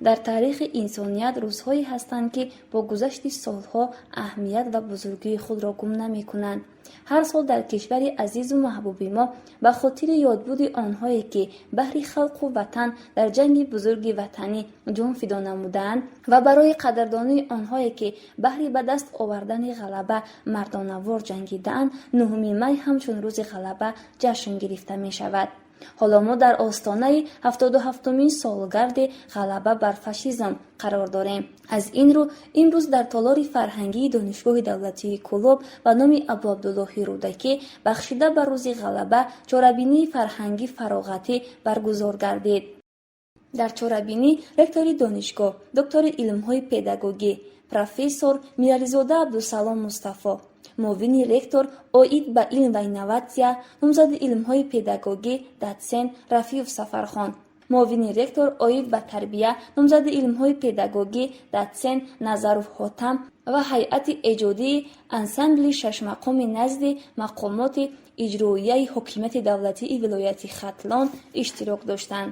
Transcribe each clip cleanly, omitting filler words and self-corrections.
Дар таърихи инсоният рӯзҳое ҳастанд, ки бо гузашти солҳо аҳамият ва бузургии худро гум намекунанд. Ҳар сол дар кишвари азизу маҳбуби мо ба хотири ёдбуди онҳое, ки баҳри халқу ватан дар Ҷанги Бузурги Ватанӣ ҷон фидо намудаанд, ва барои қадрдонии онҳое, ки баҳри ба даст овардани ғалаба мардонавор ҷангидаанд, 9 май ҳамчун Рӯзи Ғалаба ҷашн гирифта мешавад. Ҳоло мо дар остонаи 77-умин солгарди ғалаба бар фашизм қарор дорем. Аз ин рӯ имрӯз дар толори фарҳангии Донишгоҳи давлатии Кӯлоб ба номи Абуабдуллоҳи Рӯдакӣ бахшида ба Рӯзи Ғалаба чорабинии фарҳангӣ фароғатӣ баргузор гардид. Дар чорабинӣ ректори донишгоҳ, доктори илмҳои педагогӣ, профессор Мирализода Абдусалом Мустафо, муовини ректор оид ба илм ва инноватсия, номзади илмҳои педагогӣ, дотсент Рафиев Сафархон, муовини ректор оид ба тарбия, номзади илмҳои педагогӣ, дотсент Назаров Ҳотам ва ҳайати эҷодии ансамбли шашмақоми назди мақомоти иҷроияи ҳокимияти давлатии вилояти Хатлон иштирок доштанд.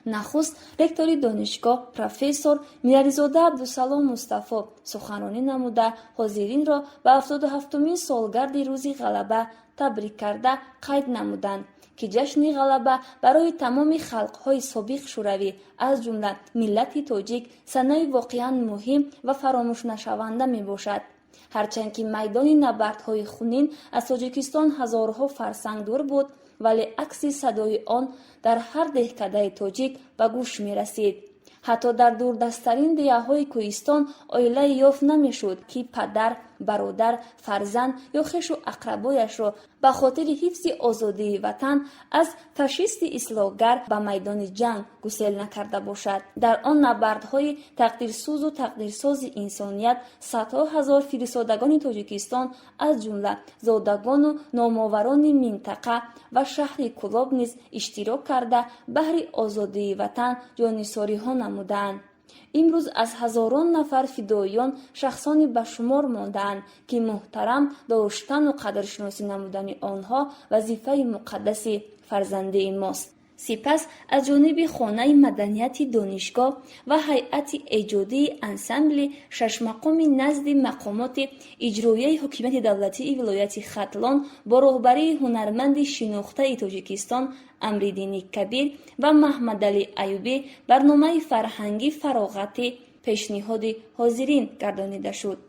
Нахуст ректори донишгоҳ, профессор Мирализода Абдусалом Мустафо суханронӣ намуда, ҳозиринро ба 77-умин солгарди Рӯзи Ғалаба табрик карда, қайд намуданд, ки ҷашни Ғалаба барои тамоми халқҳои собиқ Шӯравӣ, аз ҷумла миллати тоҷик, санаи воқеан муҳим ва фаромӯшнашаванда мебошад. Ҳарчанд ки майдони набардҳои хунин аз Тоҷикистон ҳазорҳо фарсанг дур буд, вале акси садои он дар ҳар деҳкадаи тоҷик ба гӯш мерасид. Ҳатто дар дурдасттарин деҳаҳои кӯҳистон оилае ёфт намешуд, ки падар, бародар, фарзанд ё хешу ақрабояшро ба хотири ҳифзи озодии ватан аз фашисти ислоҳгар ба майдони ҷанг гусел накарда бошад. Дар он набардҳои тақдирсӯзу тақдирсози инсоният садҳо ҳазор фиристодагони Тоҷикистон, аз ҷумла зодагону номоварони минтақа ва шаҳри Кӯлоб низ иштирок карда, баҳри озодии ватан ҷоннисориҳо намудаанд. Имрӯз аз ҳазорон нафар фидоиён шахсоне ба шумор мондаанд, ки муҳтарам доштану қадршиносӣ намудани онҳо вазифаи муқаддаси фарзандии мост. Сипас аз ҷониби хонаи маданияти донишгоҳ ва ҳайати эҷодии ансамбли шашмақоми назди мақомоти иҷроияи ҳокимияти давлатии вилояти Хатлон бо роҳбарии ҳунарманди шинохтаи Тоҷикистон Амриддини Кабир ва Маҳмадалӣ Аюбӣ барномаи фарҳангӣ фароғатӣ пешниҳоди ҳозирин гардонида шуд.